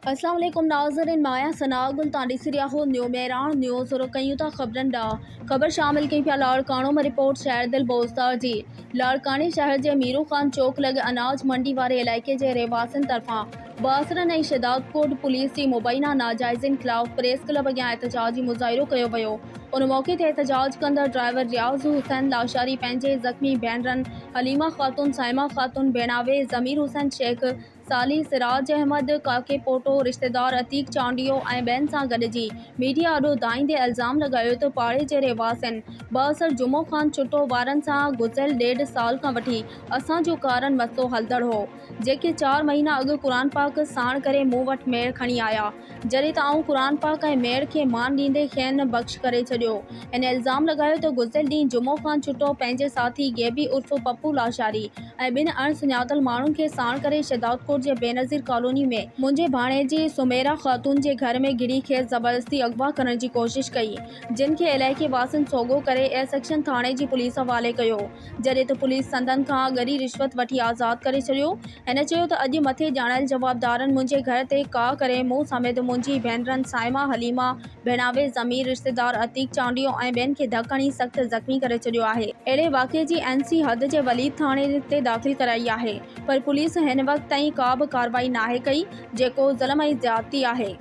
اسلام عليڪم ناظرين مان آهيان ثناء گل توهان ڏسي رهيا هو نيو مهراڻ نيوز رخ ڪيون ٿا خبرن ڏانهن خبر شامل ڪيون پيا لاڙڪاڻو مان رپورٽ شهر دل بوزدار جي لاڙڪاڻي شهر جي ميرو خان چوڪ لڳ اناج منڊي واري علائقي جي رهواسين طرفان بااثرن ۽ شهدادڪوٽ پوليس جي مبينا ناجائزين خلاف پريس ڪلب اڳيان احتجاجي مظاهرو ڪيو ويو ان موقعي تي احتجاج ڪندڙ ڊرائيور رياض حسين لاشاري پنهنجي زخمي ڀينرن حليمه خاتون صائمه خاتون ڀيڻاوي ضمير حسين شيخ صالح، سراج احمد، ڪاڪي پوٽو، رشتيدار عتيق چانڊيو ۽ ٻين سان گڏجي ميڊيا آڏو دانهيندي الزام لڳايو ته پاڙي جي رهواسين بااثر جمعو خان ڇٽو وارن سان گذريل ڏيڍ سال کان وٺي اسان جو ڪارن مسئلو هلندڙ هو جيڪي چار مهينا اڳ قرآن پاڪ ساڻ ڪري مون وٽ ميڙ کڻي آيا جڏهن ته آئون قرآن پاڪ ۽ ميڙ کي مان ڏيندي کين بخش ڪري ڇڏيو. هن الزام لڳايو ته گذريل ڏينهن جمعو خان ڇٽو پنهنجي ساٿي غيبي عرف پپو لاشاري ۽ ٻن اڻ سڃاتل ماڻهن کي ساڻ ڪري شهدادڪوٽ جي بينظير ڪالوني ۾ منهنجي ڀاڻيجي سميرا خاتون جي گهر ۾ گهڙي کيس زبردستي اغوا ڪرڻ جي ڪوشش ڪئي جن کي علائقي واسين سوگهو ڪري اي سيڪشن ٿاڻي جي پوليس حوالي ڪيو جڏهن ته پوليس سندن کان ڳري رشوت وٺي آزاد ڪري ڇڏيو. هن چيو ته اڄ مٿي ڄاڻايل جوابدارن منهنجي گهر تي ڪاهه ڪري مون سميت منهنجي ڀينرن صائمه، حليمه، ڀيڻاوي، ضمير، رشتيدار عتيق چانڊيو ۽ ٻين کي ڌڪ هڻي سخت زخمي ڪري ڇڏيو آهي. اهڙي واقعي جي اين سي حد جي وليد ٿاڻي تي داخل ڪرائي آهي پر پوليس هن وقت تائين ڪا به ڪارروائي ناهي ڪئي جيڪو ظلم ۽ زيادتي آهي.